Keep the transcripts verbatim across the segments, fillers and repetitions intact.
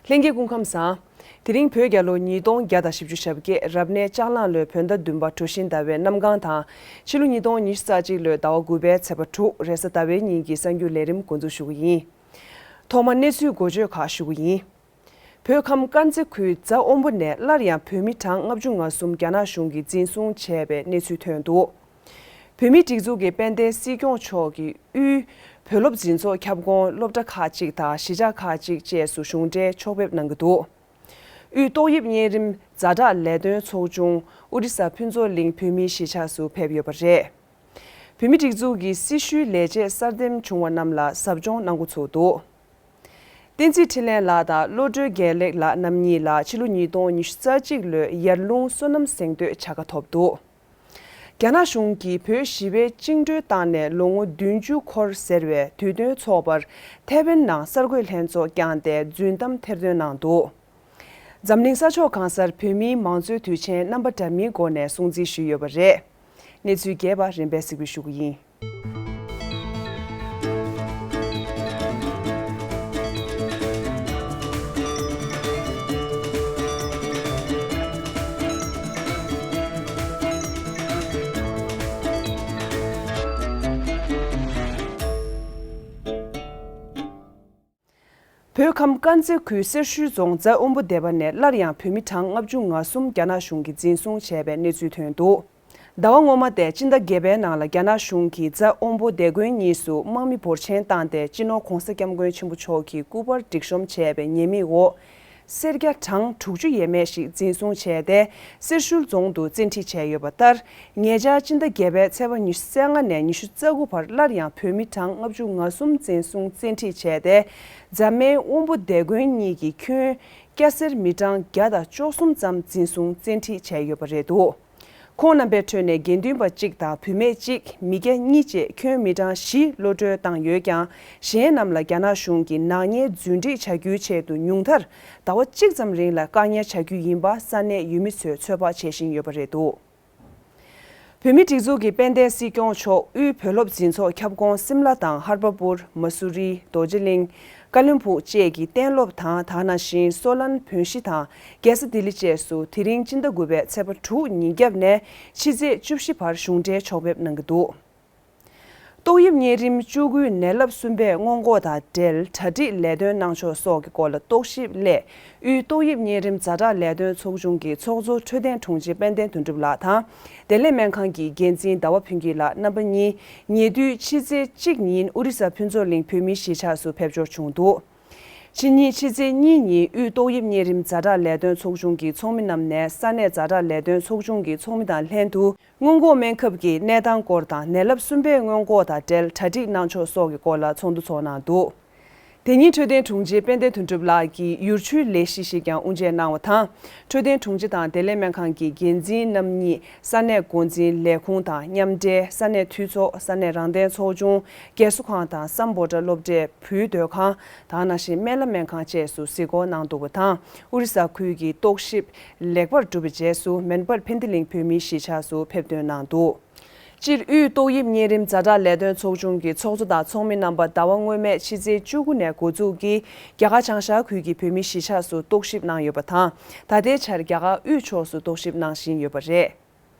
ལྷན་རྒྱས་སྐུ་ཁམས་བཟང་། དེ་རིང་བོད་རྒྱལ་ལོ་ཉིས་སྟོང་བརྒྱ་དང་བཞི་བཅུ་ཞེ་བརྒྱད་རབ་གནས་ལྕགས་གླང་ལོའི་བོད་ཟླ་བདུན་པ་གྲོ་བཞིན་ཟླ་བའི་གནམ་གང་དང་། ཕྱི་ལོ་ཉིས་སྟོང་ཉི་ཤུ་རྩ་གཅིག་ལོའི་ཟླ་བ་དགུ་པའི་ཚེས་པ་དྲུག་རེས་གཟའ་ཟླ་བའི་ཉིན་གྱི་གསར་འགྱུར་ལས་རིམ་འགོ་འཛུགས་ཞུ་གི་ཡིན། ཐོག་མར་གནས་ཚུལ་འགོ་བརྗོད་ཁག་ཞུ་གི་ཡིན། བོད་ཁམས་དཀར་མཛེས་ཁུལ་རྫ་དབོན་པོ་ནས་སླར་ཡང་བོད་མི་གྲངས་ལྔ་བཅུ་ང་གསུམ་རྒྱ་ནག་གཞུང་གིས་འཛིན་བཟུང་བྱས་པའི་གནས་ཚུལ་ཐོན་འདུག་བོད་མིའི་སྒྲིག་འཛུགས་ཀྱི་དཔལ་ལྡན་སྲིད་སྐྱོང་མཆོག་གིས་དབུས་བོད་སློབ་འཛིན་ཚོགས་ཁྱབ་ཁོངས་སློབ་གྲྭ་ཁག་ཅིག་དང་གཞིས་ཆགས་ཁག་ཅིག་བཅས་སུ་གཞུང་འབྲེལ་ཕྱོགས་ཕེབས་གནང་གི་འདུག་དབུས་ཏོག་དབྱིབས་གཉན་རིམས་ཛ་དྲག་ལས་དོན་ཚོགས་ཆུང་ཨོ་རི་ས་ཕུན་ཚོགས་གླིང་བོད་མིའི་གཞིས་ཆགས་སུ་ཕེབས་ཡོད་པ་རེད། བོད་མིའི་སྒྲིག་འཛུགས་ཀྱི་སྲི་ཞུའི་ལས་བྱེད་གསར་འདེམས་བྱུང་བ་རྣམས་ལ་ཟབ་སྦྱོང་གནང་འགོ་ཚུགས་འདུག་བསྟན་འཛིན་འཕྲིན་ལས་ལགས་དང་བློ་གྲོས་དགེ་ལེགས་ལགས་རྣམ་གཉིས་ལ་ཕྱི་ལོ་ཉིས་སྟོང་ཉི་ཤུ་རྩ་གཅིག་ལོའི་ཡར་ཀླུང་སོ་ནམ་གཟེངས་བསྟོད་བྱ་དགའ་ཐོབ་འདུག་རྒྱ་ནག་གཞུང་གིས་བོད་ཞི་བའི་བཅིངས་འགྲོལ་བཏང་ནས་ལོ་ངོ་བདུན་ཅུ་འཁོར་ཟེར་བའི་དུས་སྟོན་ཚོགས་པར་ཐའེ་ཝན་ནང་གསར་འགོད་ལྷན་ཚོགས་བསྐྱངས་ཏེ་རྫུན་གཏམ་ཐེར་འདོན་གནང་འདུག་འཛམ་གླིང་ས་ཕྱོགས་གང་སར་བོད་མིའི་མང་གཙོའི་དུས་ཆེན་རྣམ་པ་འདྲ་མིན་སྒོ་ནས་སྲུང་བརྩི་ཞུས་ཡོད་པ་རེད། གནས་ཚུལ་རྒྱས་པ་རིམ་པས་གཟིགས་འབུལ་ཞུ་གི་ཡིན། བོད་ཁམས་དཀར་མཛེས་ཁུལ་སེར་ཤུལ་རྫོང་རྫ་དབོན་པོ་སྡེ་པ་ནས་སླར་ཡང་བོད་མི་གྲངས་ལྔ་བཅུ་ང་གསུམ་རྒྱ་ནག་གཞུང་གིས་འཛིན་བཟུང་བྱས་པའི་གནས་ཚུལ་ཐོན་འདུག་ཟླ་བ་སྔོན་མ་སྟེ་སྤྱི་ཟླ་བརྒྱད་པའི་ནང་ལ་རྒྱ་ནག་གཞུང་གིས་རྫ་དབོན་པོ་སྡེ་དགོན་གཉིས་སུ་དམག་མི་འབོར་ཆེན་བཏང་སྟེ་སྤྱི་ནོར་༧གོང་ས་༧སྐྱབས་མགོན་ཆེན་པོ་མཆོག་གི་སྐུ་པར་སྒྲིག་གཤོམ་བྱས་པའི་ཉེས་དམིགས་འོག་སེར་སྐྱ་གྲངས་དྲུག་ཅུ་ཡས་མས་ཤིག་འཛིན་བཟུང་བྱས་ཏེ་སེར་ཤུལ་རྫོང་དུ་བཙན་ཁྲིད་བྱས་ཡོད་པ་ལྟར། ཉེ་ཆར་སྤྱི་ཟླ་བརྒྱད་པའི་ཚེས་པ་ཉི་ཤུ་རྩ་ལྔ་ནས་ཉི་ཤུ་རྩ་དགུ་བར་སླར་ཡང་བོད་མི་གྲངས་ལྔ་བཅུ་ང་གསུམ་འཛིན་བཟུང་བཙན་ཁྲིད་བྱས་ཏེ། རྫ་སྨད་དབོན་པོ་སྡེ་དགོན་གཉིས་ཀྱི་ཁྱོན་སྐྱ་སེར་མི་གྲངས་བརྒྱ་དང་བཅུ་གསུམ་ཙམ་འཛིན་བཟུང་བཙན་ཁྲིད་བྱས་ཡོད་པ་རེད་འདུག་ཁོང་རྣམ་པའི་ཁྲོད་ནས་དགེ་འདུན་པ་གཅིག་དང་བུད་མེད་གཅིག་མི་སྐྱ་གཉིས་བཅས་ཁྱོན་མི་གྲངས་བཞི་གློད་གྲོལ་བཏང་ཡོད་ཀྱང་། གཞན་རྣམས་ལ་རྒྱ་ནག་གཞུང་གིས་ནག་ཉེས་རྫུན་སྒྲིག་བྱ་རྒྱུའི་ཆེད་དུ་ཉུང་མཐར་ཟླ་བ་གཅིག་ཙམ་རིང་ལ་བཀག་ཉར་བྱ་རྒྱུ་ཡིན་པ་ས་གནས་ཡུལ་མི་ཚོས་ཚོད་དཔག་བྱེད་བཞིན་ཡོད་པ་རེད་འདུག་བོད་མིའི་སྒྲིག་འཛུགས་ཀྱི་དཔལ་ལྡན་སྲིད་སྐྱོང་མཆོག་དབུས་བོད་སློབ་འཛིན་ཚོགས་ཁྱབ་ཁོངས་སིམ་ལ་དང་ཧར་པ་པུར། མ་སུ་རི། རྡོ་རྗེ་གླིང་། ཀ་ལོན་སྦུག་བཅས་ཀྱི་གཏན་སློབ་དང་དེ་ནང་བཞིན་སོ་ལན། བོན་གཞིས་དང་རྒྱལ་ས་ལྡི་ལི་བཅས་སུ་དེ་རིང་སྤྱི་ཟླ་དགུ་པའི་ཚེས་པ་དྲུག་ཉིན་རྒྱབ་ནས་ཕྱི་ཚེས་བཅུ་བཞི་བར་གཞུང་འབྲེལ་ཕྱོགས་ཕེབས་གནང་གི་འདུག་ཏོག་དབྱིབས་གཉན་རིམས་བཅུ་དགུའི་ནད་རླབས་གསུམ་པའི་སྔོན་འགོག་དང་འབྲེལ་གྲ་སྒྲིག་ལས་དོན་གནང་ཕྱོགས་སོགས་ཀྱི་སྐོར་ལ་རྟོག་ཞིབ་སླད། དབུས་ཏོག་དབྱིབས་གཉན་རིམས་ཛ་དྲག་ལས་དོན་ཚོགས་ཆུང་གི་ཚོགས་གཙོ་འཕྲོད་བསྟེན་དྲུང་ཆེ་དཔལ་ལྡན་དོན་གྲུབ་ལགས་དང་། བདེ་ལེགས་སྨན་ཁང་གི་འགན་འཛིན་ཟླ་བ་ཕུན་སྐྱིད་ལགས་རྣམ་པ་གཉིས་ཉེ་དུས་ཕྱི་ཚེས་གཅིག་ཉིན་ཨོ་རི་ས་ཕུན་ཚོགས་གླིང་བོད་མིའི་གཞིས་ཆགས་སུ་ཕེབས་འབྱོར་བྱུང་འདུག་ཕྱི་ཉིན་ཕྱི་ཚེས་གཉིས་ཉིན་དབུས་ཏོག་དབྱིབས་གཉན་རིམས་ཛ་དྲག་ལས་དོན་ཚོགས་ཆུང་གི་ཚོགས་མི་རྣམས་ནས་ས་གནས་ཛ་དྲག་ལས་དོན་ཚོགས་ཆུང་གི་ཚོགས་མི་དང་ལྷན་དུ། སྔོན་འགོག་སྨན་ཁབ་ཀྱི་གནས་སྟངས་སྐོར་དང་ནད་རླབས་གསུམ་པའི་སྔོན་འགོག་དང་འབྲེལ་གྲ་སྒྲིག་གནང་ཕྱོགས་སོགས་ཀྱི་སྐོར་ལ་ཚོགས་འདུ་ཚོགས་གནང་འདུག་དེ་ཉིན་འཕྲོད་བསྟེན་དྲུང་ཆེ་དཔལ་ལྡན་དོན་གྲུབ་ལགས་ཀྱིས་ཡུལ་ཆུའི་ལས་གཞི་ཞིག་ཀྱང་དབུ་འབྱེད་གནང་བ་དང་། འཕྲོད་བསྟེན་དྲུང་ཆེ་དང་བདེ་ལེགས་སྨན་ཁང་གི་འགན་འཛིན་རྣམ་གཉིས་ས་གནས་འགོ་འཛིན་ལས་ཁུངས་དང་མཉམ་འབྲེལ་ས་གནས་འཐུས་ཚོགས། ས་གནས་རང་བདེན་ཚོགས་ཆུང་། རྒས་གསོ་ཁང་དང་སམ་བྷོ་ཊ་སློབ་གྲྭའི་བུའི་སྡོད་ཁང་། དེ་ནང་བཞིན་སྨན་བླ་སྨན་ཁང་བཅས་སུ་གཟིགས་སྐོར་གནང་འདུག་པ་དང་། ཨོ་རི་ས་ཁུལ་གྱི་རྟོག་ཞིབ་ལེགས་པར་གྲུབ་པའི་རྗེས་སུ་མེན་པར་ཕན་ཏི་གླིང་བོད་མིའི་གཞིས་ཆགས་སུ་ཕེབས་ཐོན་གནང་འདུག་སྤྱིར་དབུས་ཏོག་དབྱིབས་གཉན་རིམས་ཛ་དྲག་ལས་དོན་ཚོགས་ཆུང་གི་ཚོགས་གཙོ་དང་ཚོགས་མི་རྣམ་པ་ཟླ་བ་སྔོན་མའི་ཕྱི་ཚེས་བཅུ་དགུ་ནས་འགོ་འཛུགས་ཀྱིས་རྒྱ་གར་བྱང་ཤར་ཁུལ་གྱི་བོད་མིའི་གཞིས་ཆགས་སུ་རྟོག་ཞིབ་གནང་ཡོད་པ་དང་། ད་ལྟའི་ཆར་རྒྱ་གར་དབུས་ཕྱོགས་སུ་རྟོག་ཞིབ་གནང་བཞིན་ཡོད་པ་རེད།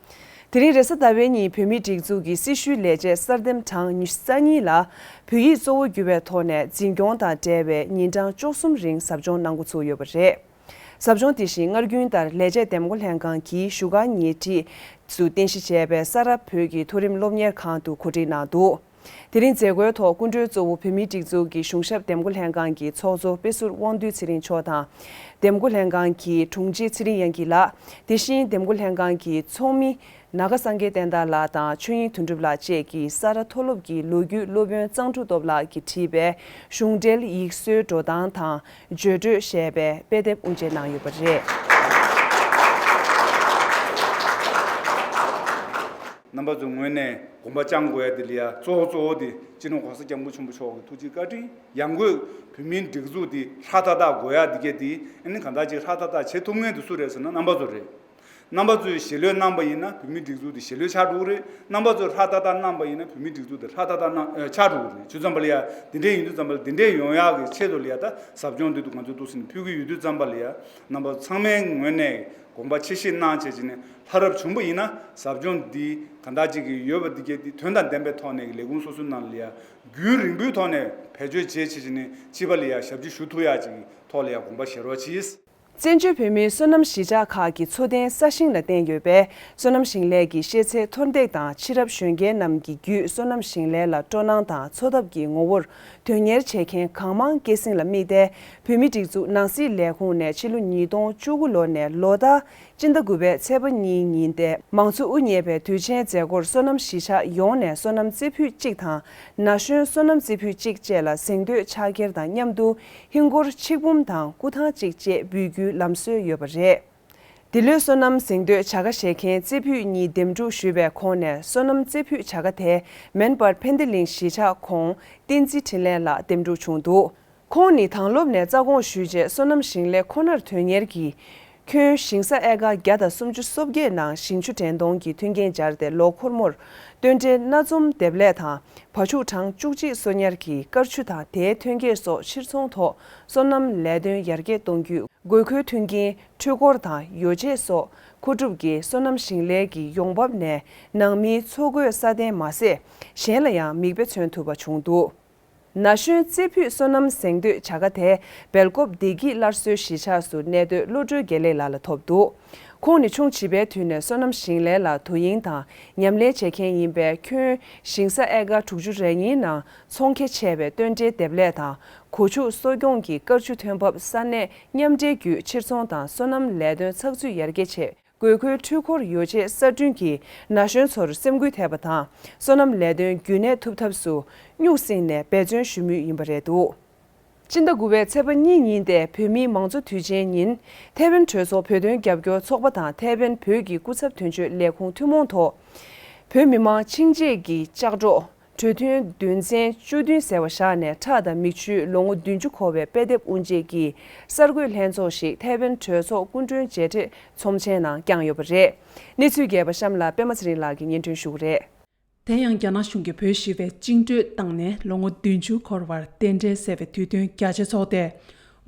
དེ་རིང་རེས་གཟའ་ཟླ་བའི་ཉིན་བོད་མིའི་སྒྲིག་འཛུགས་ཀྱི་སྲི་ཞུའི་ལས་བྱེད་གསར་འདེམས་གྲངས་ཉི་ཤུ་རྩ་གཉིས་ལ་བོད་ཡིག་གཙོ་བོ་གྱུར་པའི་ཐོག་ནས་འཛིན་སྐྱོང་དང་འབྲེལ་བའི་ཉིན་གྲངས་བཅུ་གསུམ་རིང་ཟབ་སྦྱོང་གནང་འགོ་ཚུགས་ཡོད་པ་རེད། ཟབ་སྦྱོང་དེ་བཞིན་སྔར་རྒྱུན་ལྟར་ལས་བྱེད་འདེམས་བསྐོ་ལྷན་ཁང་གིས་བཞུགས་སྒར་ཉེ་འཁྲིས་སུ་རྟེན་གཞི་བྱས་པའི་ས་རཱ་བོད་ཀྱི་མཐོ་རིམ་སློབ་གཉེར་ཁང་དུ་གོ་སྒྲིག་གནང་འདུག་དེ་རིང་མཛད་སྒོའི་ཐོག་སྐུ་མགྲོན་གཙོ་བོ་བོད་མིའི་སྒྲིག་འཛུགས་ཀྱི་གཞུང་ཞབས་འདེམས་བསྐོ་ལྷན་ཁང་གི་ཚོགས་གཙོ་དཔེ་ཟུར་དབང་འདུས་ཚེ་རིང་མཆོག་དང་། འདེམས་བསྐོ་ལྷན་ཁང་གི་དྲུང་ཆེ་ཚེ་རིང་དབྱངས་སྐྱིད་ལགས། དེ་བཞིན་འདེམས་བསྐོ་ལྷན་ཁང་གི་ཚོགས་མི་ནཱ་ག་སངས་རྒྱས་བསྟན་དར་ལགས་དང་ཆོས་དབྱིངས་དོན་གྲུབ་ལགས་བཅས་ཀྱིས་ས་རཱ་མཐོ་སློབ་ཀྱི་ལོ་རྒྱུས་སློབ་དཔོན་གཙང་ཕྲུག་སྟོབས་ལགས་ཀྱིས་བྲིས་པའི་གཞུང་འབྲེལ་ཡིག་སྲོལ་འགྲོ་སྟངས་དང་བརྗོད་འགྲོས་ཞེས་པའི་དཔེ་དེབ་དབུ་འབྱེད་གནང་ཡོད་པ་རེད། རྣམ་པ་ཚོའི་ངོས་ནས་དགོངས་པ་བཅངས་དགོས་ཡ་དེ་ལ་ཡ་གཙོ་བོ་གཙོ་བོ་དེ་སྤྱི་ནོར་༧གོང་ས་༧སྐྱབས་མགོན་ཆེན་པོ་མཆོག་གི་ཐུགས་རྗེ་བཀའ་དྲིན། ཡང་སྒོས་བོད་མིའི་སྒྲིག་འཛུགས་དེ་ཧྲ་ཏག་ཏག་དགོས་ཡ་དེ་གས་དེ་ཨ་ནི་གང་ལྟར་ཅིག་ཧྲ་ཏག་ཏག་བྱེད་ཐུབ་མཁན་དེ་སུ་རེད་ཟེར་ན་རྣམ་པ་ཚོ་རེད། རྣམ་པ་ཚོས་ཞལ་འདོན་གནང་པ་ཡིན་ན་བོད་མིའི་སྒྲིག་འཛུགས་དེ་ཞལ་འདོན་ཆགས་འགྲོ་གི་རེད། རྣམ་པ་ཚོས་ཧྲ་ཏག་ཏག་གནང་པ་ཡིན་ན་བོད་མིའི་སྒྲིག་འཛུགས་དེ་ཧྲ་ཏག་ཏག་གནང་ཨ་ཆགས་འགྲོ་གི་རེད། བྱས་ཙམ་པ་ལ་ཡ་དེ་འདྲས་ཡིན་དུས་ཙམ་པ་ལ་དེ་འདྲས་ཡོང་ཡག་གི་ཆེད་དུ་ལ་ཡ་ད་ཟབ་སྦྱོང་འདི་དུ་ང་ཚོས་འདུག་སེ་ནས་ཕུལ་གྱི་ཡོད་དུས་ཙམ་པ་ལ་ཡ་རྣམ་པ་ཚང་མའི་ངོས་ནས་དགོངས་པ་ཆེ་བཞེས་གནང་བྱས་བྱས་ནས་ལྷ་རབ་བྱུང་པ་ཡིན་ན་ཟབ་སྦྱོང་འདི་གང་དག་ཅིག་གི་ཡོད་པ་འདི་གས་འདི་དོན་དང་ལྡན་པའི་ཐོག་ནས་ཀྱི་ལས་ཁུངས་སོ་སོའི་ནང་ལ་ཡ་རྒྱུན་རིང་པོའི་ཐོག་ནས་བེད་སྤྱོད་བྱས་བྱས་བྱས་ནས་སྤྱི་པ་ལ་ཡ་ཞབས་ཕྱི་ཞུ་ཐུབ་ཡག་ཅིག་གི་ཐོག་ལ་ཡ་དགོངས་པ་བཞེས་རོགས་གྱིས། བཙན་བྱོལ་བོད་མིའི་སོ་ནམ་གཞིས་ཆགས་ཁག་གི་འཚོ་རྟེན་ས་ཞིང་ལ་བརྟེན་ཡོད་པས། སོ་ནམ་ཞིང་ལས་ཀྱི་ཤེས་ཚད་མཐོར་འདེགས་དང་ཕྱི་རབས་གཞོན་སྐྱེས་རྣམས་ཀྱི་བརྒྱུད་སོ་ནམ་ཞིང་ལས་ལ་སྤྲོ་སྣང་དང་འཚོ་ཐབས་ཀྱི་ངོ་བོར་དོན་གཉེར་བྱེད་མཁན་གང་མང་སྐྱེད་སྲིང་ལ་དམིགས་ཏེ། བོད་མིའི་སྒྲིག་འཛུགས་ནང་སྲིད་ལས་ཁུངས་ནས་ཕྱི་ལོ་ཉིས་སྟོང་བཅུ་དགུ་ལོ་ནས་ལོ་ལྟར་སྤྱི་ཟླ་དགུ་པའི་ཚེས་པ་གཉིས་ཉིན་ཏེ་མང་གཙོ་དབུ་བརྙེས་པའི་དུས་ཆེན་མཛད་སྒོར་སོ་ནམ་གཞིས་ཆགས་ཡོངས་ནས་སོ་ནམ་རྩེ་ཕུད་གཅིག་དང་ན་གཞོན་སོ་ནམ་རྩེ་ཕུད་གཅིག་བཅས་ལ་གཟེངས་བསྟོད་ཕྱག་འཁྱེར་དང་མཉམ་དུ། ཧིན་སྒོར་ཆིག་འབུམ་དང་སྐུ་ཐང་གཅིག་བཅས་འབུལ་རྒྱུའི་ལམ་སྲོལ་ཡོད་པ་རེད། འདི་ལོའི་སོ་ནམ་གཟེངས་བསྟོད་བྱ་དགའ་བཞེས་མཁན་རྩེ་ཕུད་གཉིས་འདེམས་སྒྲུག་ཞུས་པའི་ཁོངས་ནས་སོ་ནམ་རྩེ་ཕུད་བྱ་དགའ་དེ་མེན་པར་ཕན་བདེ་གླིང་གཞིས་ཆགས་ཁོང་བསྟན་འཛིན་འཕྲིན་ལས་ལགས་འདེམས་སྒྲུག་བྱུང་འདུག་ཁོང་ནི་དང་སློབ་ནས་རྩ་དགོངས་ཞུས་རྗེས་སོ་ནམ་ཞིང་ལས་ཁོ་ནར་དོན་གཉེར་གྱིས། ཁྱོན་ཞིང་ས་ཨེ་ཀར་བརྒྱ་དང་སུམ་ཅུ་སོ་བརྒྱད་ནང་ཞིང་ཆུ་འདྲེན་གཏོང་གི་མཐུན་རྐྱེན་སྦྱར་ཏེ་ལོ་འཁོར་མོར་སྟོན་འབྲས་སྣ་འཛོམས་འདེབས་ལས་དང་བ་ཕྱུགས་གྲངས་བཅུ་གཅིག་གསོ་ཉར་གྱིས་དཀར་ཆུ་དང་དེའི་ཐོན་སྐྱེད་སོགས་ཕྱིར་ཚོང་ཐོག་སོ་ནམ་ལས་དོན་ཡར་རྒྱས་གཏོང་རྒྱུ། དགོས་མཁོའི་མཐུན་རྐྱེན་འཕྲུལ་འཁོར་དང་ཡོ་བྱད་སོགས་མཁོ་སྒྲུབ་ཀྱིས་སོ་ནམ་ཞིང་ལས་ཀྱི་ཡོང་འབབ་ནས་ནང་མིའི་འཚོ་གོས་སྲ་བརྟན་མ་ཟད་གཞན་ལ་ཡང་མིག་དཔེ་མཚོན་ཐུབ་པ་བྱུང་འདུག་ན་གཞོན་རྩེ་ཕུད་སོ་ནམ་གཟེངས་བསྟོད་བྱ་དགའ་དེ་སྦེལ་ཀོབ་བདེ་སྐྱིད་སླར་གསོའི་གཞིས་ཆགས་སུ་གནས་སྡོད་བློ་གྲོས་དགེ་ལེགས་ལགས་ལ་ཐོབ་འདུག་ཁོང་ནི་ཆུང་བྱིས་པའི་དུས་ནས་སོ་ནམ་ཞིང་ལས་ལ་དོ་དབྱིངས་དང་ཉམས་ལེན་བྱེད་མཁན་ཡིན་པས། ཁྱོན་ཞིང་ས་ཨེ་ཀར་དྲུག་ཅུ་རེ་གཉིས་ནང་ཚོང་ཁེ་ཆེ་བའི་སྟོན་འབྲས་འདེབས་ལས་དང་། གོ་ཕྱུགས་གསོ་སྐྱོང་གི་དཀར་ཆུ་ཐོན་འབབ་ས་གནས་མཉམ་འབྲེལ་བརྒྱུད་ཕྱིར་ཚོང་དང་སོ་ནམ་ལས་དོན་ཚགས་ཚུད་ཡར་རྒྱས་ཆེད། དགོས་མཁོའི་འཕྲུལ་འཁོར་ཡོ་བྱད་གསར་སྐྲུན་གྱིས་ན་གཞོན་ཚོར་སེམས་འགུལ་ཐེབས་པ་དང་། སོ་ནམ་ལས་དོན་རྒྱུན་གནས་ཐུབ་ཐབས་སུ་སྨྱུག་བསྲིངས་ནས་འབད་བརྩོན་ཞུ་མུས་ཡིན་པ་རེད་འདུག་སྤྱི་ཟླ་དགུ་པའི་ཚེས་པ་གཉིས་ཉིན་ཏེ་བོད་མིའི་མང་གཙོ་དུས་ཆེན་ཉིན། ཐའེ་ཝན་གྲོས་ཚོགས་བོད་དོན་རྒྱབ་སྐྱོར་ཚོགས་པ་དང་ཐའེ་ཝན་བོད་ཀྱི་སྐུ་ཚབ་དོན་གཅོད་ལས་ཁུངས་ཐུན་མོང་ཐོག་བོད་མི་མང་ཆིངས་བཅད་ཀྱི་ལྕགས་སྒྲོག་གྲོས་མཐུན་དོན་ཚན་བཅུ་བདུན་ཟེར་བ་བཞག་ནས་ཁྲག་དང་མིག་ཆུའི་ལོ་ངོ་བདུན་ཅུ་འཁོར་བའི་དཔེ་དེབ་དབུ་འབྱེད་ཀྱི་གསར་འགོད་ལྷན་ཚོགས་ཤིག་ཐའེ་ཝན་གྲོས་ཚོགས་སྐུ་མགྲོན་མཇལ་འཕྲད་ཚོམས་ཆེན་ནང་བསྐྱངས་ཡོད་པ་རེད། གནས་ཚུལ་རྒྱས་པ་གཤམ་ལ་པད་མ་ཚེ་རིང་ལགས་ཀྱིས་སྙན་སྒྲོན་ཞུ་གི་རེད། དེ་ཡང་རྒྱ་ནག་གཞུང་གིས་བོད་ཞི་བའི་བཅིངས་འགྲོལ་བཏང་ནས་ལོ་ངོ་བདུན་ཅུ་འཁོར་བར་རྟེན་འབྲེལ་ཟེར་བའི་དུས་སྟོན་རྒྱ་ཆེ་ཚོགས་ཏེ།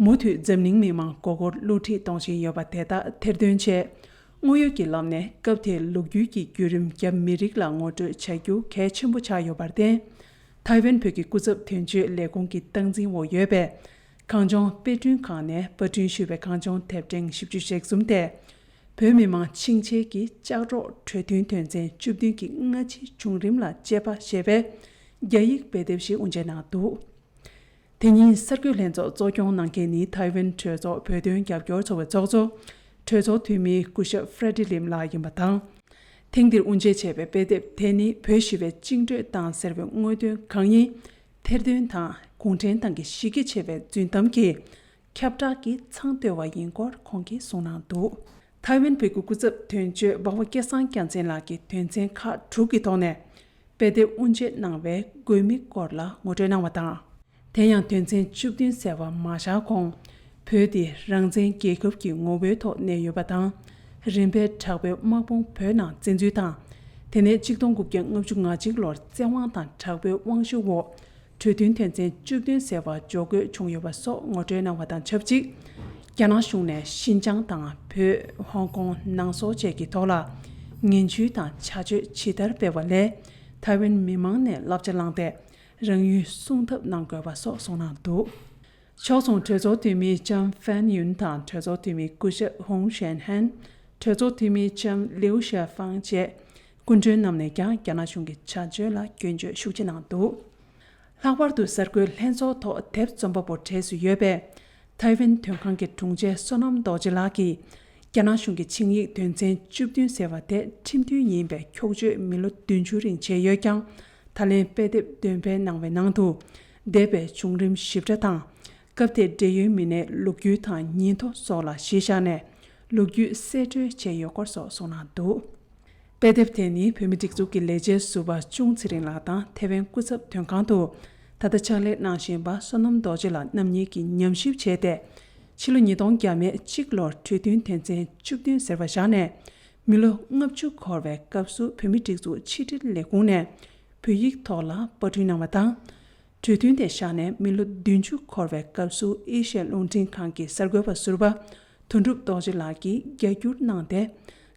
མུ་མཐུད་འཛམ་གླིང་མི་མང་མགོ་སྐོར་བསླུ་བྲིད་གཏོང་བཞིན་ཡོད་པ་དེ་དག་ཐེར་འདོན་ཆེད། དངོས་ཡོད་ཀྱི་ལམ་ནས་སྐབས་དེའི་ལོ་རྒྱུས་ཀྱི་བརྒྱུད་རིམ་རྒྱ་མི་རིགས་ལ་ངོ་སྤྲོད་བྱ་རྒྱུ་གལ་ཆེན་པོ་ཆགས་ཡོད་པར་བརྟེན། ཐའེ་ཝན་བོད་ཀྱི་སྐུ་ཚབ་དོན་གཅོད་ལས་ཁུངས་ཀྱི་སྟངས་འཛིན་འོག་ཡོད་པའི་གངས་ལྗོངས་དཔེ་སྐྲུན་ཁང་ནས་པར་སྐྲུན་ཞུས་པའི་གངས་ལྗོངས་དེབ་ཕྲེང་བཞི་བཅུ་ཞེ་གསུམ་དེ། བོད་མི་མང་ཆིངས་བཅད་ཀྱི་ལྕགས་སྒྲོག་གྲོས་མཐུན་དོན་ཚན་བཅུ་བདུན་གྱི་སྔ་ཕྱིའི་བྱུང་རིམ་ལ་དཔྱད་པ་ཞེས་པའི་རྒྱ་ཡིག་དཔེ་དེབ་ཞིག་དབུ་འབྱེད་གནང་འདུག་དེ་ཉིན་གསར་འགོད་ལྷན་ཚོགས་གཙོ་སྐྱོང་གནང་མཁན་ནི་ཐའེ་ཝན་གྲོས་ཚོགས་བོད་དོན་རྒྱབ་སྐྱོར་ཚོགས་པའི་ཚོགས་གཙོ་གྲོས་ཚོགས་འཐུས་མི་སྐུ་ཞབས་ཧྥྲེ་ཌི་ལིམ་ལགས་ཡིན་པ་དང་། ཐེངས་འདིར་དབུ་འབྱེད་བྱས་པའི་དཔེ་དེབ་དེ་ནི་བོད་ཞི་བའི་བཅིངས་འགྲོལ་བཏང་ཟེར་བའི་དངོས་དོན་གང་ཡིན། ཐེར་འདོན་དང་གུང་ཁྲན་ཏང་གི་གཞི་རྒྱ་ཆེ་བའི་རྫུན་གཏམ་གྱི་ཁྱབ་བསྒྲགས་ཀྱི་མཚང་བརྟོལ་བ་ཡིན་སྐོར་ཁོང་གིས་གསུངས་གནང་འདུག་ཐའེ་ཝན་བོད་ཀྱི་སྐུ་ཚབ་དོན་གཅོད་འབའ་བ་སྐལ་བཟང་རྒྱལ་མཚན་ལགས་ཀྱིས་དོན་ཚན་ཁག་དྲུག་གི་ཐོག་ནས་དཔེ་དེབ་དབུ་འབྱེད་གནང་བའི་དགོས་དམིགས་སྐོར་ལ་ངོ་སྤྲོད་གནང་བ་དང་། དེ་ཡང་དོན་ཚན་བཅུ་བདུན་ཟེར་བ་མ་བཞག་གོང་། བོད་དེ་རང་བཙན་རྒྱལ་ཁབ་ཀྱི་ངོ་བོའི་ཐོག་གནས་ཡོད་པ་དང་། རིམ་པས་དྲག་པོའི་དམག་དཔུང་བོད་ནང་བཙན་འཛུལ་དང་། དེ་ནས་ཆིག་སྟོང་དགུ་བརྒྱ་ལྔ་བཅུ་ང་གཅིག་ལོར་བཙན་དབང་དང་དྲག་པོའི་དབང་ཤུགས་འོག་གྲོས་མཐུན་དོན་ཚན་བཅུ་བདུན་ཟེར་བ་འཇོག་དགོས་བྱུང་ཡོད་པ་སོགས་ངོ་སྤྲོད་གནང་བ་དང་ཆབས་ཅིག་རྒྱ་ནག་གཞུང་ནས་ཤིན་ཅང་དང་བོད། ཧོང་ཀོང་། ནང་སོག་བཅས་ཀྱི་ཐོག་ལ་ངན་ཇུས་དང་བྱ་སྤྱོད་ཇི་ལྟར་སྤེལ་བ་ལས་ཐའེ་ཝན་མི་མང་ནས་བསླབ་བྱ་བླངས་ཏེ་རང་ཡུལ་སྲུང་ཐབས་གནང་དགོས་པ་སོགས་གསུངས་གནང་འདུག་ཕྱོགས་མཚུངས་གྲོས་ཚོགས་འཐུས་མི་ལྕམ་ཧྥན་ཡུན་དང་གྲོས་ཚོགས་འཐུས་མི་སྐུ་ཞབས་ཧུང་ཞན་ཧན། གྲོས་ཚོགས་འཐུས་མི་ལྕམ་ལིའུ་ཞའེ་ཧྥང་བཅས་སྐུ་མགྲོན་རྣམས་ནས་ཀྱང་རྒྱ་ནག་གཞུང་གི་བྱ་སྤྱོད་ལ་སྐྱོན་བརྗོད་ཤུགས་ཆེ་གནང་འདུག་ལྷག་པར་དུ་གསར་འགོད་ལྷན་ཚོགས་ཐོག་དེབ་རྩོམ་པ་པོ་གྲས་སུ་ཡོད་པའི་ཐའེ་ཝན་དོན་ཁང་གི་དྲུང་ཆེ་བསོད་ནམས་རྡོ་རྗེ་ལགས་ཀྱིས་རྒྱ་ནག་གཞུང་གི་ཆིངས་ཡིག་དོན་ཚན་བཅུ་བདུན་ཟེར་བ་དེ་ཁྲིམས་མཐུན་ཡིན་པའི་འཁྱོག་བརྗོད་མི་ལོ་བདུན་ཅུ་རིང་བྱས་ཡོད་ཀྱང་། ད་ལན་དཔེ་དེབ་འདོན་སྤེལ་གནང་བའི་ནང་དུ་འདས་པའི་བྱུང་རིམ་ཞིབ་ཕྲ་དང་། སྐབས་དེར་འབྲེལ་ཡོད་མི་སྣའི་ལོ་རྒྱུས་དང་ཉིན་ཐོ་སོགས་ལ་གཞི་བཞག་ནས་ལོ་རྒྱུས་གསེད་བཀྲོལ་བྱས་ཡོད་སྐོར་སོགས་གསུངས་གནང་འདུག་དཔེ་དེབ་དེ་ནི་བོད་མིའི་སྒྲིག་འཛུགས་ཀྱི་ལས་བྱེད་ཟུར་པ་ཅུང་ཚེ་རིང་ལགས་དང་ཐའེ་ཝན་སྐུ་ཚབ་དོན་ཁང་དུ་ད་ལྟ་ཕྱག་ལས་གནང་བཞིན་པ་བསོད་ནམས་རྡོ་རྗེ་ལགས་རྣམ་གཉིས་ཀྱིས་ཉམས་ཞིབ་བྱས་ཏེ། ཕྱི་ལོ་ཉིས་སྟོང་བརྒྱ་མེད་གཅིག་ལོར་གྲོས་མཐུན་དོན་ཚན་བཅུ་བདུན་ཟེར་བ་བཞག་ནས། མི་ལོ་ལྔ་བཅུ་འཁོར་བའི་སྐབས་སུ་བོད་མིའི་སྒྲིག་འཛུགས་ཕྱི་དྲིལ་ལས་ཁུངས་ནས་བོད་ཡིག་ཐོག་ལ་པར་སྐྲུན་གནང་བ་དང་། གྲོས་མཐུན་དེ་བཞག་ནས་མི་ལོ་བདུན་ཅུ་འཁོར་བའི་སྐབས་སུ་ཨེ་ཤ་ཡ་རླུང་འཕྲིན་ཁང་གི་གསར་འགོད་པ་ཟུར་པ་དོན་གྲུབ་རྡོ་རྗེ་ལགས་ཀྱིས་རྒྱ་བསྒྱུར་གནང་སྟེ།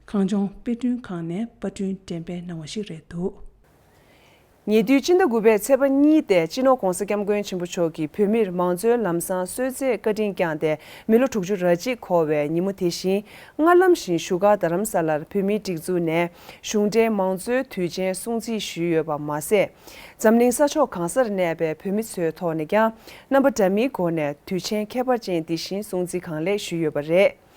གངས་ལྗོངས་དཔེ་སྐྲུན་ཁང་ནས་པར་སྐྲུན་འགྲེམས་སྤེལ་གནང་བ་ཞིག་རེད་འདུག། ཉེ་དུས་སྤྱི་ཟླ་དགུ་པའི་ཚེས་པ་གཉིས་ཏེ་སྤྱི་ནོར་༧གོང་ས་༧སྐྱབས་མགོན་ཆེན་པོ་མཆོག་གིས་བོད་མིར་མང་གཙོའི་ལམ་བཟང་གསོལ་སྩལ་བཀའ་དྲིན་བསྐྱངས་ཏེ་མི་ལོ་དྲུག་ཅུ་རེ་གཅིག་འཁོར་བའི་ཉིན་མོ་དེ་བཞིན། སྔར་ལམ་བཞིན་བཞུགས་སྒར་རྡ་རམ་ས་ལར་བོད་མིའི་སྒྲིག་འཛུགས་ནས་གཞུང་འབྲེལ་མང་གཙོའི་དུས་ཆེན་སྲུང་བརྩི་ཞུས་ཡོད་པ་མ་ཟད། འཛམ་གླིང་ས་ཕྱོགས་གང་སར་གནས་པའི་བོད་མི་ཚོའི་ཐོག་ནས་ཀྱང་རྣམ་པ་འདྲ་མིན་སྒོ་ནས་དུས་ཆེན་ཁྱད་པར་ཅན་འདི་བཞིན་སྲུང་བརྩི་གང་ལེགས་ཞུས་ཡོད་པ་རེད།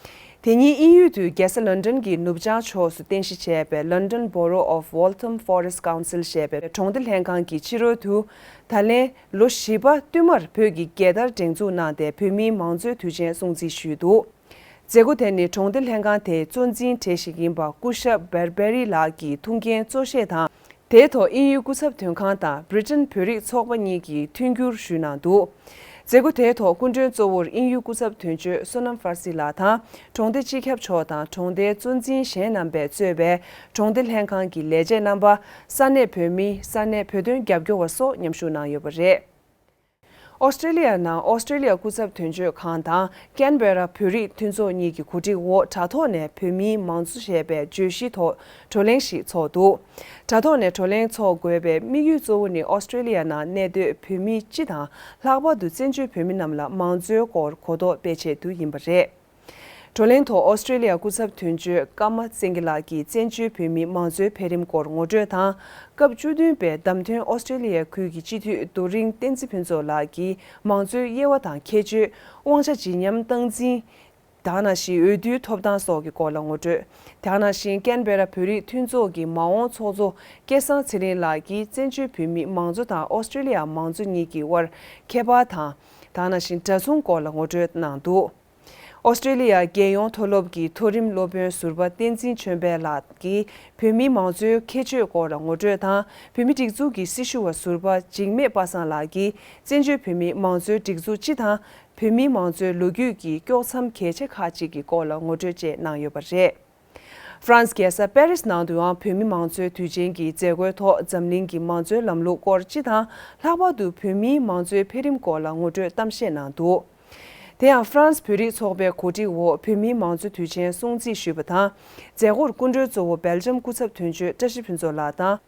དེ་ཉིན་དབྱིན་ཡུལ་དུ་རྒྱལ་ས་ལོན་ཌོན་གྱི་ནུབ་བྱང་ཕྱོགས་སུ་རྟེན་གཞི་བྱས་པའི་London Borough of Waltham Forest Council ཞེས་པའི་གྲོང་སྡེ་ལྷན་ཁང་གི་ཕྱི་རོལ་དུ། ད་ལན་ལོ་བཞི་པ་བསྟུད་མར་བོད་ཀྱི་རྒྱལ་དར་སྒྲེང་འཛུགས་གནང་སྟེ་བོད་མིའི་མང་གཙོའི་དུས་ཆེན་སྲུང་བརྩི་ཞུས་འདུག། མཛད་སྒོ་དེ་ནི་གྲོང་སྡེ་ལྷན་ཁང་དེའི་གཙོ་འཛིན་གྲས་ཤིག་ཡིན་པ་སྐུ་ཞབས་བེར་བེ་རི་ལགས་ཀྱིས་ཐུགས་འགན་གཙོ་བཞེས་དང་། དེའི་ཐོག་དབྱིན་ཡུལ་སྐུ་ཚབ་དོན་ཁང་དང་Britain བོད་རིགས་ཚོགས་པ་གཉིས་ཀྱིས་མཐུན་འགྱུར་ཞུས་གནང་འདུག། མཛད་སྒོ་དེའི་ཐོག་སྐུ་མགྲོན་གཙོ་བོར་དབྱིན་ཡུལ་སྐུ་ཚབ་དོན་གཅོད་བསོད་ནམས་ཧྥར་སི་ལགས་དང་གྲོང་སྡེ་སྤྱི་ཁྱབ་མཆོག་དང་གྲོང་སྡེའི་གཙོ་འཛིན་གཞན་རྣམ་པས་གཙོས་པའི་གྲོང་སྡེ་ལྷན་ཁང་གི་ལས་བྱེད་རྣམ་པ། ས་གནས་བོད་མི། ས་གནས་བོད་དོན་རྒྱབ་སྐྱོར་བ་སོགས་མཉམ་ཞུགས་གནང་ཡོད་པ་རེད། ཨོ་སི་ཀྲེ་ལི་ཡ་ནང་ཨོ་སི་ཀྲེ་ལི་ཡ་སྐུ་ཚབ་དོན་གཅོད་ཁང་དང་ཀན་བེ་ར་བོད་རིགས་མཐུན་ཚོགས་གཉིས་ཀྱི་གོ་སྒྲིག་འོག་དྲ་ཐོག་ནས་བོད་མིའི་མང་གཙོ་ཞེས་པའི་བརྗོད་གཞིའི་ཐོག་བགྲོ་གླེང་ཞིག་ཚོགས་འདུག། དྲ་ཐོག་ནས་བགྲོ་གླེང་ཚོགས་དགོས་པའི་དམིགས་ཡུལ་གཙོ་བོ་ནི་ཨོ་སི་ཀྲེ་ལི་ཡ་ནང་གནས་སྡོད་བོད་མི་སྤྱི་དང་ལྷག་པར་དུ་བཙན་བྱོལ་བོད་མི་རྣམས་ལ་མང་གཙོའི་སྐོར་གོ་རྟོགས་སྤེལ་ཆེད་དུ་ཡིན་པ་རེད། བགྲོ་གླེང་ཐོག་ཨོ་སི་ཀྲེ་ལི་ཡ་སྐུ་ཚབ་དོན་གཅོད་ཀརྨ་བཙན་གྱི་ལགས་ཀྱིས་བཙན་བྱོལ་བོད་མིའི་མང་གཙོའི་འཕེལ་རིམ་སྐོར་ངོ་སྤྲོད་དང་། སྐབས་བཅུ་བདུན་པའི་བདམས་ཐོན་ཨོ་སི་ཀྲེ་ལི་ཡའི་ཁུལ་གྱི་སྤྱི་འཐུས་རྡོ་རིང་བསྟན་འཛིན་ཕུན་ཚོགས་ལགས་ཀྱིས་མང་གཙོའི་དབྱེ་བ་དང་ཁྱད་ཆོས། དབང་ཆ་ཇི་སྙམ་སྟངས་འཛིན། དེ་ནང་བཞིན་འོས་བསྡུའི་ཐོབ་ཐང་སོགས་ཀྱི་སྐོར་ལ་ངོ་སྤྲོད། དེ་ནང་བཞིན་ཀན་བེ་ར་བོད་རིགས་མཐུན་ཚོགས་ཀྱི་མ་འོངས་ཚོགས་གཙོ་སྐལ་བཟང་ཚེ་རིང་ལགས་ཀྱིས་བཙན་བྱོལ་བོད་མིའི་མང་གཙོ་དང་ཨོ་སི་ཀྲེ་ལི་ཡ་མང་གཙོ་གཉིས་ཀྱི་དབར་ཁྱད་པར་དང་། དེ་ནང་བཞིན་འདྲ་མཚུངས་སྐོར་ལ་ངོ་སྤྲོད་གནང་འདུག། ཨོ་སི་ཀྲེ་ལི་ཡ་རྒྱལ་ཡོངས་མཐོ་སློབ་ཀྱི་མཐོ་རིམ་སློབ་དཔོན་ཟུར་པ་བསྟན་འཛིན་ཆོས་འཕེལ་ལགས་ཀྱིས་བོད་མིའི་མང་གཙོའི་ཁྱད་ཆོས་སྐོར་ལ་ངོ་སྤྲོད་དང་། བོད་མིའི་སྒྲིག་འཛུགས་ཀྱི་སྲི་ཞུ་བ་ཟུར་པ་འཇིགས་མེད་པ་སངས་ལགས་ཀྱིས་བཙན་བྱོལ་བོད་མིའི་མང་གཙོའི་སྒྲིག་འཛུགས་སྤྱི་དང་། བོད་མིའི་མང་གཙོའི་ལོ་རྒྱུས་ཀྱི་དཀྱོག་མཚམས་གལ་ཆེ་ཁག་ཅིག་གི་སྐོར་ལ་ངོ་སྤྲོད་བཅས་གནང་ཡོད་པ་རེད། ཧྥ་རན་སི་རྒྱལ་ས་པེ་རིས་ནང་དུའང་བོད་མི་མང་གཙོའི་དུས་ཆེན་གྱི་མཛད་སྒོའི་ཐོག་འཛམ་གླིང་གི་མང་གཙོའི་ལམ་ལུགས་སྐོར་སྤྱི་དང་། ལྷག་པར་དུ་བོད་མིའི་མང་གཙོའི་འཕེལ་རིམ་སྐོར་ལ་ངོ་སྤྲོད་གཏམ་བཤད་གནང་འདུག། དེ་ཡང་ཧྥ་རན་སི་བོད་རིགས་ཚོགས་པའི་གོ་སྒྲིག་འོག་བོད་མིའི་མང་གཙོའི་དུས་ཆེན་སྲུང་བརྩི་ཞུས་པ་དང་། མཛད་སྒོར་སྐུ་མགྲོན་གཙོ་བོ་སྦེལ་ཇམ་སྐུ་ཚབ་དོན་གཅོད་བཀྲ་ཤིས་ཕུན་ཚོགས་ལགས་དང་།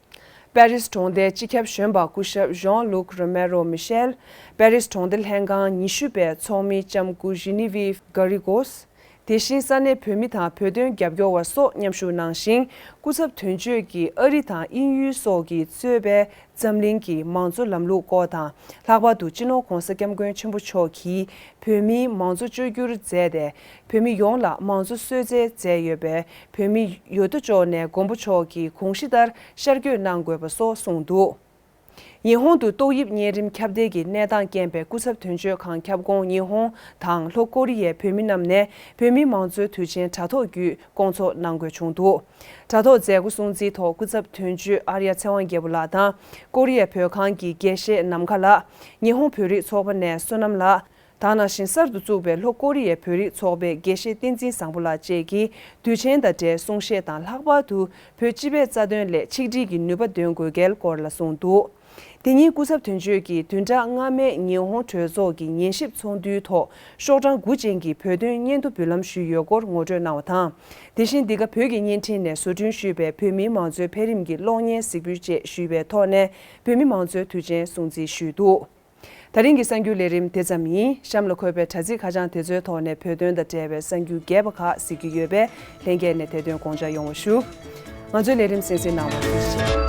པེ་རིས་གྲོང་སྡེའི་སྤྱི་ཁྱབ་གཞོན་པ་སྐུ་ཞབས་ཞོན་ལུག་རོ་མེ་རོ་མི་ཤེལ། པེ་རིས་གྲོང་སྡེ་ལྷན་ཁང་ཉི་ཤུ་པའི་ཚོགས་མི་ལྕམ་སྐུ་ཞི་ནི་ཝིབ་གྷ་རི་གོས། དེ་བཞིན་ས་གནས་བོད་མི་དང་བོད་དོན་རྒྱབ་སྐྱོར་བ་སོགས་མཉམ་ཞུགས་གནང་ཞིང་། སྐུ་ཚབ་དོན་གཅོད་ཀྱིས་ཨ་རི་དང་དབྱིན་ཡུལ་སོགས་ཀྱིས་གཙོས་པའི་འཛམ་གླིང་གི་མང་གཙོ་ལམ་ལུགས་སྐོར་དང་། ལྷག་པར་དུ་སྤྱི་ནོར་༧གོང་ས་༧སྐྱབས་མགོན་ཆེན་པོ་མཆོག་གིས་བོད་མིའི་མང་གཙོ་བཅོས་བསྒྱུར་མཛད་དེ། བོད་མི་ཡོངས་ལ་མང་གཙོ་གསོལ་སྩལ་མཛད་ཡོད་པས། བོད་མི་ཡོད་དོ་ཅོག་ནས་མགོན་པོ་མཆོག་གི་དགོངས་གཞི་ལྟར་ཤར་བསྐྱོད་གནང་དགོས་པ་སོགས་གསུངས་འདུག། ཉི་ཧོང་དུ་ཏོག་དབྱིབས་གཉན་རིམས་ཁྱབ་གདལ་གྱི་གནས་སྟངས་རྐྱེན་པས། སྐུ་ཚབ་དོན་གཅོད་ཁང་ཁྱབ་ཁོངས་ཉི་ཧོང་དང་ལྷོ་ཀོ་རི་ཡའི་བོད་མི་རྣམས་ནས་བོད་མིའི་མང་གཙོའི་དུས་ཆེན་དྲ་ཐོག་བརྒྱུད་སྐོང་ཚོགས་གནང་དགོས་བྱུང་འདུག། དྲ་ཐོག་མཛད་སྒོ་སྲུང་བརྩིའི་ཐོག་སྐུ་ཚབ་དོན་གཅོད་ཨར་ཡ་ཚེ་དབང་རྒྱལ་པོ་ལགས་དང་། ཀོ་རི་ཡའི་བོད་ཁང་གི་དགེ་བཤེས་ནམ་མཁའ་ལགས། ཉི་ཧོང་བོད་རིགས་ཚོགས་པ་ནས་བསོད་ནམས་ལགས། དེ་ནང་བཞིན་གསར་དུ་བཙུགས་པའི་ལྷོ་ཀོ་རི་ཡའི་བོད་རིགས་ཚོགས་པའི་དགེ་བཤེས་བསྟན་འཛིན་བཟང་པོ་ལགས་བཅས་ཀྱིས་དུས་ཆེན་དང་འབྲེལ་གསུང་བཤད་དང་། ལྷག་པར་དུ་བོད་སྤྱི་པའི་རྩ་དོན་སླད་ཆིག་སྒྲིལ་གྱི་ནུས་པ་འདོན་དགོས་གལ་སྐོར་ལ་གསུངས་འདུག། དེ་ཉིན་སྐུ་ཚབ་དོན་གཅོད་ཀྱིས་བདུན་ཕྲག་སྔ་མའི་ཉི་ཧོང་གྲོས་ཚོགས་ཀྱི་ཉན་ཞིབ་ཚོགས་འདུའི་ཐོག་ཤོག་གྲངས་དགུ་ཅན་གྱི་བོད་དོན་སྙན་ཐོ་འབུལ་ལམ་ཞུས་ཡོད་སྐོར་ངོ་སྤྲོད་གནང་བ་དང་། དེ་བཞིན་འདི་ག་བོད་ཀྱི་བརྙན་འཕྲིན་ནས་བཟོ་སྐྲུན་ཞུས་པའི་བོད་མིའི་མང་གཙོའི་འཕེལ་རིམ་གྱི་གློག་བརྙན་གཟིགས་འབུལ་བཅས་ཞུས་པའི་ཐོག་ནས་བོད་མིའི་མང་གཙོའི་དུས་ཆེན་སྲུང་བརྩི་ཞུས་འདུག། ད་རིང་གི་གསར་འགྱུར་ལས་རིམ་དེ་ཙམ་ཡིན། གཤམ་ལ་འཁོད་པའི་དྲ་ཚིགས་ཁ་བྱང་དེ་ཚོའི་ཐོག་ནས་བོད་དོན་དང་འབྲེལ་བའི་གསར་འགྱུར་རྒྱས་པ་ཁག་གཟིགས་རྒྱུ་ཡོད་པས། ལྷན་རྒྱས་ནས་དེ་དོན་དགོངས་འཇགས་ཡོང་བ་ཞུ། ང་ཚོའི་ལས་རིམ་གསན་གཟིགས་གནང་བར་ཐུགས་རྗེ་ཆེ།